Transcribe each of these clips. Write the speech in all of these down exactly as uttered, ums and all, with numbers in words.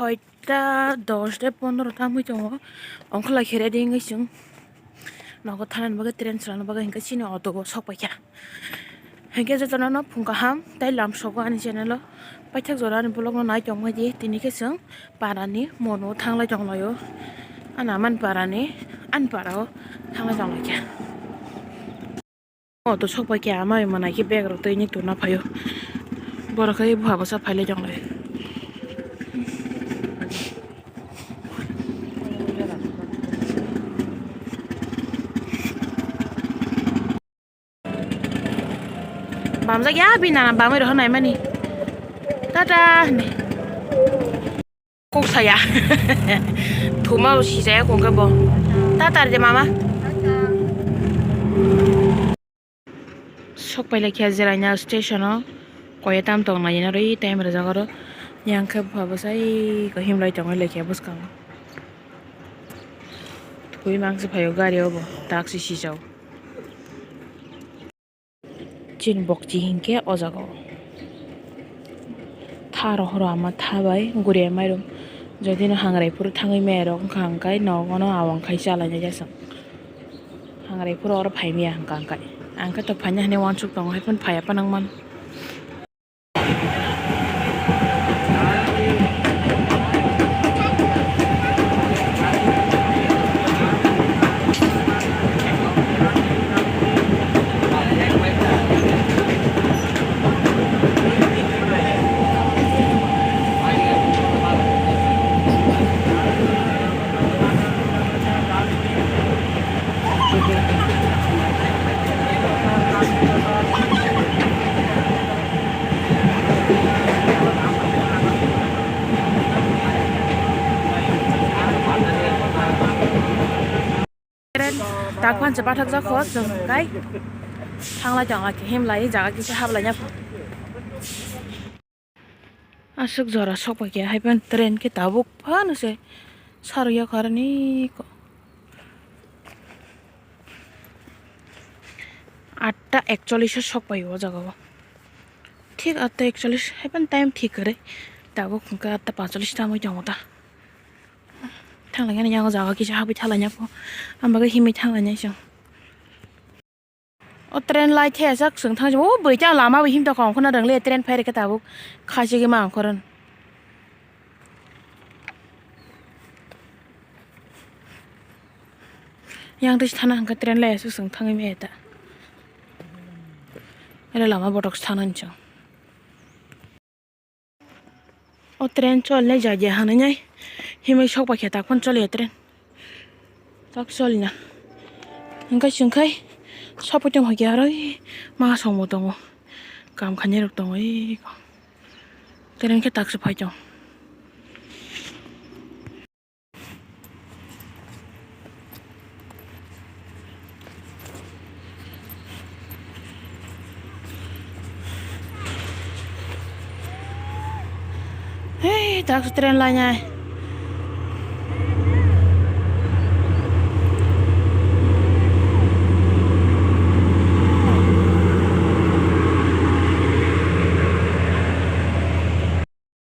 Soita dos de pondro ta wngwi tongo. Ongkholai khe ready wngwi chwng nogo thanani bagwi, train chwlangni bagwi hinkhe chini auto bo sok paikha. Hinkhe jotono no phung kaham tei lam sogo ani channel o. Paithak jora ani vlog no nai tongmani di, tini khe chwng parani mono thanglai tonglaio. Ani amani parani, ani para o thanglai tonglaikha. O to sok pai khe ama bai manai khe bag rok twi ni tuna phaio. Borok khe bupha bwsa phailai tong lai. Bamjak ya bini nana bamwi rw hwnwi mani. Tata hwnwi. Kok saya. Thuma bo sijaya kok khe bo. Ta tar de mama. Sok pailai khe Jeraina station o. Koya tam tong nai na rwi time rwjak oro. Yang khe bupha bwsai ko himlai tongwi lai khe bwskango. Thwi mangsi phaio gari o bo. Taksi sijao. Chini bokchi hinkhe o jaga o tha rohoro ama tha bai guriya mairum. Jodi no hangrai phuru thangwi maya rok wngkha hwnkhe nogo no awang khai chalainai jasa. Hangrai phuru oro phai maya hwnkha hwnkhe. Ang khe to phaina hinwi uansuk tongo hai phano phaiya phano wngmano. Tak phan se pathak jak kho, chwng kai thanglai tong lai khe himlai jaga kisa hablai ya. Aswk jora sok pai khe hai phano train khe tabuk phano se sarwi ya kha aroni ko. Atta ekchollish o sok pai o jaga o. Thik atta ekchollish hai phano time thik kwrwi. Tabuk hwnkhe atta panchchollish tamo tongo ta. Thanglainani yango jaga kisa habwi thanglaina pho. Ang bagwi himwi thanglainai chwng. O train lai the sak chwng thang o bwita lama bo himtokha ongkhorna rwngle train phai rwkhe tabuk khachigwi ma ongkhorwn. Yang twi thana hwnkhe train lai aswk chwng thangwi maya ta. Ere lama botok thana hinwi chwng. O train cholnai jai jai hanai nai himwi sok pai khe tak phano choli ya train. Tak choli na. Hwnkhe chwng khai sopoi tong hai khe aro ma song bo tongo. Kam khainai rok tongo eko. Train khe tak se phai tong. Hei, tak train lainai.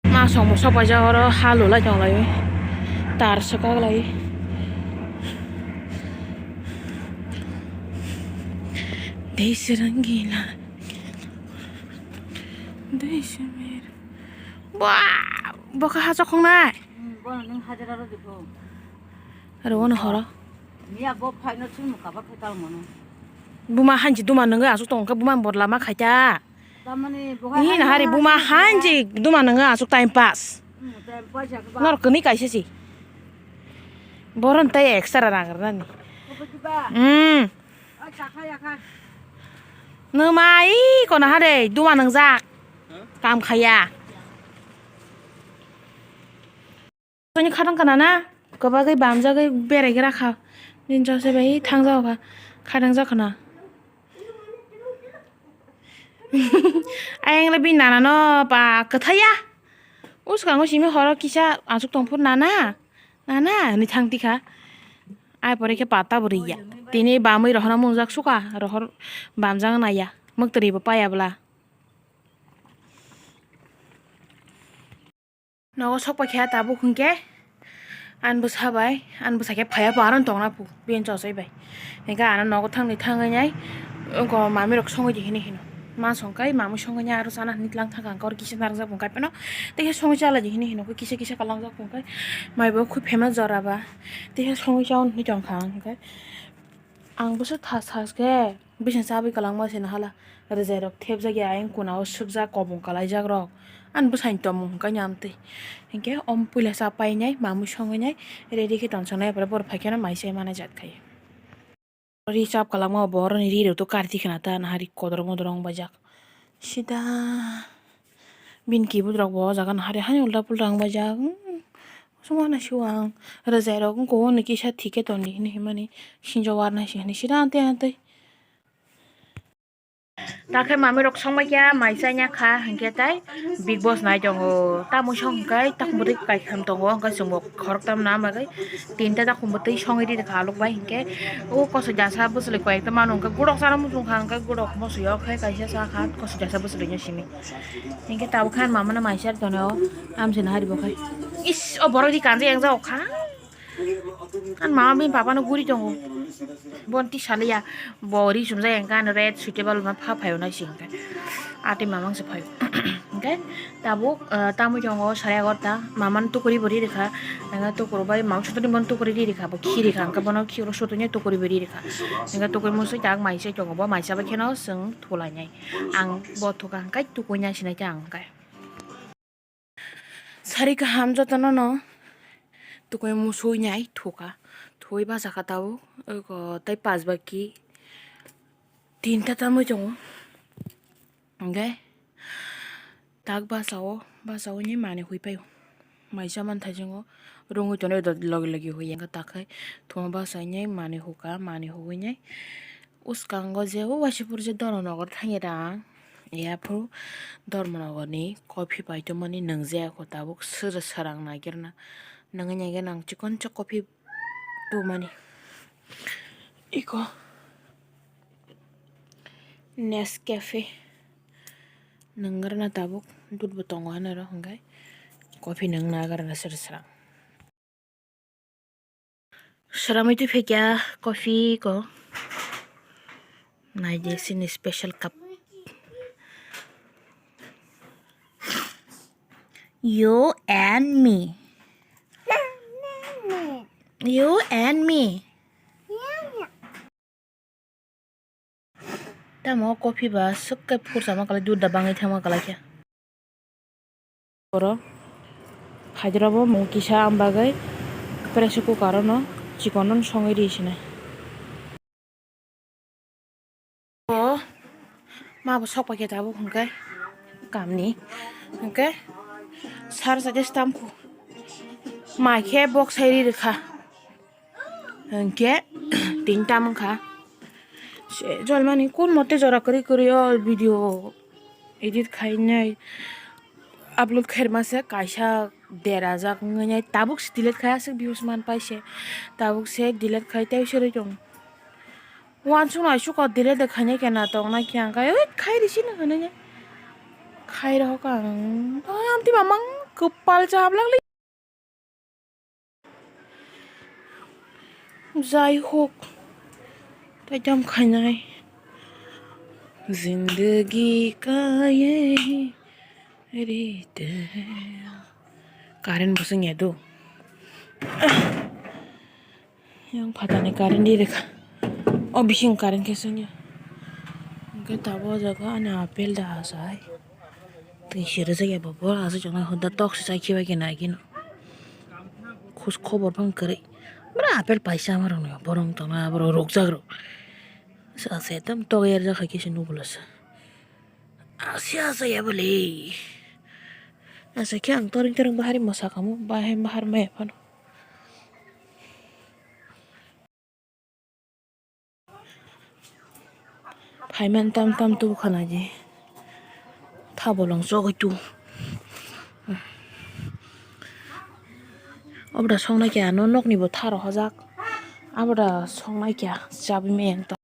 Ma song bo sok paijak oro ha lulai tong lai tar swkak lai. Dei se rangila. Dei se mer. Ba, bo kha ha chokhongnai. Hmm, bono nung hajira ro dikho. Aro ono horo. Miya bo phaino chwng kaba khe tal mono. Buma hanji duma nungwi aswk tong kha buma bodla ma khaita. Tamani bo Ni hai nahari hai buma hai hanji duma nungwi aswk time pass. Hmm, time pass ya khe ba. Nor kuni kaisa si. Boron tai extra rang rani. Kabo kiba. Hmm. Oi, chakha ya kha. Numa i kono hare duma nungjak. Kam khaya. Toni khatang kana na, kwbagwi bamjagwi beraigra kha. Bini jose bai thangjak kha, khatang jak khna. Ayang le bini nana no ba kwthaiya. Uskango simi horo kisa aswk tongphuru nana, nana hinwi thang tikha. Ai pore khe pata bo riya. Tini bamwi rohorna mungjak suka, rohor bamjak naiya. Mwktwrwi bo paiya bwla. Nogo sok paikha tabuk hinkhe, ani bwsa bai, ani bwsa khe phaiya bo aro tongna pu, bini chosoi bai. Hinkhe ano nogo thangni thangwi nai, wngkha mami rok songwi di hinwi hino. Ma songkhe mami songwi nai aro chana hinwi tlang thangkha, hwnkhe oro kisa narwkjak bo wngkha pheno. Tei khe songwi chala di hinwi hino, kisa kisa kalangjak bo wngkha. Mai bo khub famous jora ba. Tei khe songwi chaui hinwi tongkha ang hinkhe. Ang bwswk thas thas khe bising chabwi kwlangma se nahala, rwjairok thepjak ya ayang kuna o swkjak kobong kwlaijak rok. Ani bwsani tongmung hwnkhe ani amtwi. Hinkhe omo puila cha painai, mamwi songwi nai, ready khe tonsoknai, apore borok phai kheno mai chai manai jat khai. Ri chap kwlangma bo, boroni ri rok to karti khna ta, nahari kodorok modorok wng baijak. Sida bini keyboard rok bo o jaga no hari hani ulta pulta wng baijak. Hmm, suma na siwa ang rwjai rok wngkha hwnwi kisa thik khe tongdi hinwi himani sinjo warnai se hinwi sida amtwi amtwi. Takhe mami rok songbai kha mai chai ya kha hinkhe tai Bigg Boss nai tongo. Tamoni song hwnkhe takhum bwtwi kaitham tongo, hwnkhe chwngbo khoroktham na bagwi tinta takhum bwtwi songwi rikha alok bai hinkhe. O kosoi jasa bwchwlwi koi ekta manu hwnkhe gudok chana muchung kha hwnkhe gudok moso yok khe kaisa cha kha kosoi jasa bwchwlwi no simi. Hinkhe tabuk khe ani mama no mai chari tonwi o amchini hari bo khai. Is, o borok di kanjak yang jak kha. Ani mama bini papa no guri tongo. Bonti saliya bo ri sumjak yang khe ani red suitable ma pha phaio nai sing khe. Ati mamang se phaio. Hinkhe tabuk, ah, tamwi tongo sare agarta, mama no tukuri bo ri rikha, nang tukuru bai mangso toni bono tukuri ri rikha, bo khi rikha, hwnkhe bono khi oro sotoni tukuri bo ri rikha, hwnkhe tukuri musui tak mai se tongo, bo mai chabai kheno chwng thulainai, ang bo thuka hwnkhe tukui nai sinai khe ang hwnkhe. Sari kaham jotono no tukui musui nai thuka, thuwi bachakha tabuk, eko tei pach ba ki tinta tamwi tongo. Hwnkhe tak basa o, basa o ni manwi hui paio. Maisa manthai jwngo rungwi tonwi logi logi hui ya wngkha takhai thuma basa ni manwi huka, manwi huwi nai uskango je o waisupur je doro nogor thangya da ang yaphuru doro nogor ni coffee paitoma ni nwngjaya kho tabuk sra srang nai khe rwna nangya nangya nang chikon chok coffee tumani iko. Nescafe nwngrwna tabuk dudbo tongo hwnwi ro hwnkhe coffee nwng nagarwna sra srang. Sramwi twi phaikha coffee ko. Naidi sini special cup. You and me. You and me. Tamo coffee ba swk khe phursa ma kwlai, dudh da bangwi thangma kwlai khe. Oro phaidrobo mung kisa, am bagwi pressure cooker-o no chikon no songwi ri sinai. O ma bo sok paikhe tabuk hwnkhe kamni hwnkhe sar sade stamp khu mai khe bok sai ri rwkha. Hinkhe tinta wngkha. Se jolmani kun mote jora kwrwi kwrwi o video edit khainai upload khairma se kaisa derajak wngwi nai tabuk se delete khai aswk views man pai se tabuk se delete khai tei se rwi tong. Wansuk nai suka delete de khainai khe na tong nai khe ang kai oi khai risi no hinwi khai rohok ang amtwi mamang kwpal chablak le. Jai hok, tei tam khainai. Zindagi ka ye rite. Current bo swngya do. Yang phatani current di rikha. O bising current khe swngya. Hwnkhe tabuk o jaga ani apple da asai. Twi se rwjak ya bo, bo aswk chwng nai hwn da tok se chai khibai khe nai khe no. Khus khobor phang kwrwi. Bwrwi apple paisa ma rwng nw, borok wng tong nw, borok rwkjak rw. Sa se ekdom tok ya rwjak hai khe se nugula sa. Asya asya ya bwle. Asya khe ang toreng toreng bahari mwsa kamo, bahai bahar maya phano. Phaiman tam tam tubu khana je. Tha bolong chogwi tu. Abra songnai khe ano nokni bo tha rohojak. Abra songnai khe chabwi maya ta.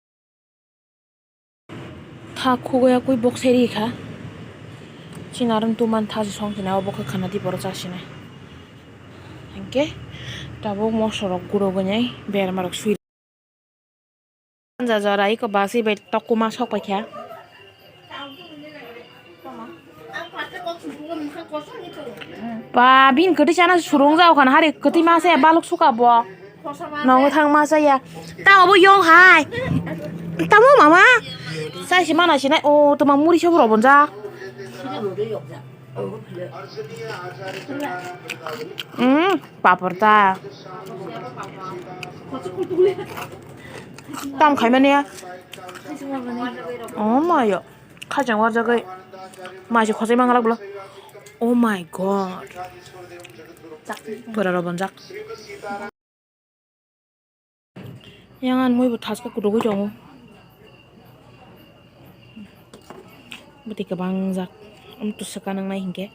Tha khugwi yakwi boksai ri kha. Chini aro tuman tha se song sinai, obo khe khana di borok cha sinai. Ke tabuk moso rok guro gwnai berma rok sui. Jora iko basi bai tokuma sok paikha. Ba, bin kwtwi chana surung jao khan hari kwtwi ma se baluk suka bo. Nongo thang ma saya. Tamo bo yong hai. Tamo mama. Sai si mana sinai o tuma muri sobo robonjak. Hmm, papor ta. Tam khai mani. Oh my god. Khajang warjagwi. Mai se khosai mangalak bolo. Oh my god. Pura robonjak. Yang an mui bo thaska kudugwi tongo. Bwtwi kwbang jak. Amtwi swkang nangnai hinkhe.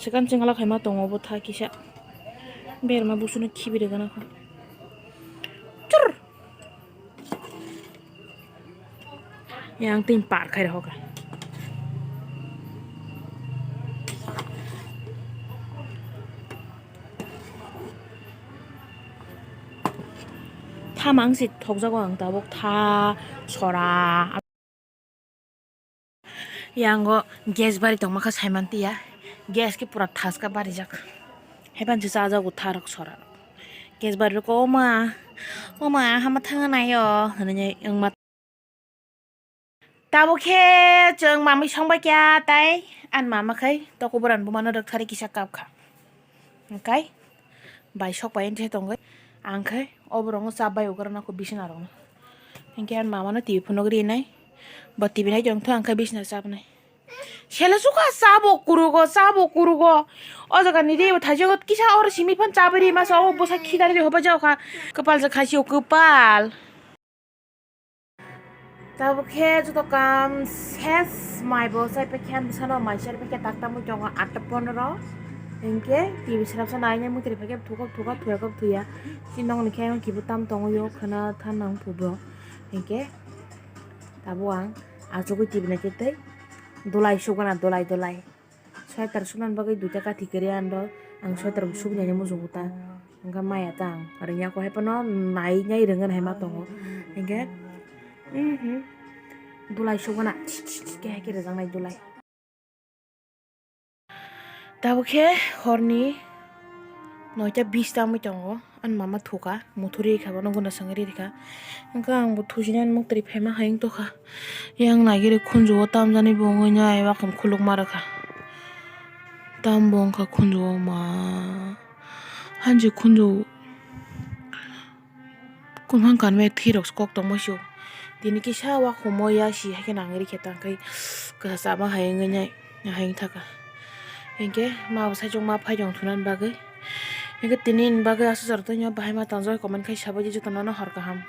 Swkang chwngla khaima tongo bo tha kisa. Berma busuno khibi rwgana kho. Chur! Yang tin par khai rokha. Thamang si thokjago ang tabuk tha sora. Yango gas bari tongma kha saiman tiya. Gas ke pura thaska barijak. Heban se chajago tharok sora. Gas bari ko oma. Oma hama thanga nayo. Hwnwi wngma. Tabuk khe chwng mamwi songbai kha tai ani mama khai toko boran bumano rwkthari kisa kap kha. Hwnkhe bai sok bai wngse tongwi ang khe o borokno chap bai ugra nangkho bisina rokno. Hinkhe ani mamano T V phunuk rinai bo T V nai tongtho ang khe bisina chapnai. Sele suka chabo kurugo chabo kurugo o jaga ni ri bo thaijago kisa oro simi phan chabwi ri masa o bwsa khidari ri hoba jao kha kwpal ja khaisio kwpal. Tabuk khe joto kam ses, mai bo chai paikha, bwsano mai chai paikha, tak tamwi tongo atta pondro. Hinkhe T V swnamsa nainai mutri paikhe thukok thukok thuyakok thuya. Chini nokni khe ayang kibo tam tongo, yok khana than nang phubo. Hinkhe tabuk ang achugwi T V naikhe tei dulai sugana, dulai dulai. Sweater suknani bagwi duita kathi kwrwi ano, ang sweater bo suknani muchungo ta. Hwnkhe maya ta ang rwngya khe, hai phano nai nai rwngwi hai ma tongo. Hinkhe, mhm, dulai sukgana, khe hai khe rwjaknai dulai. Tabuk khe horni noita bis ta wngwi tongo. Ani mama thuka, muthuri rikha, bono guna swngwi rikha. Hwnkhe ang bo thuchinani muktwi phaima hai wng tongkha. Yang naigiri khunju o tamjani bo wngwi nai, wakam khulukma rwkha. Tam bo wngkha khunju o ma. Hanji khunju kumhang kanmai thwi rok kok tongma sio. Tini kisa wakumo ya si hai khe nangwi rikhe tangkhe kwsa chama hai wngwi nai. Ahai wngthaka. Hinkhe ma bo saichung ma phaijong thunani bagwi. Hinkhe tini ni bagwi aswk jora tongya bahai ma tonjak comment khai sabaidi jotono no hor kaham.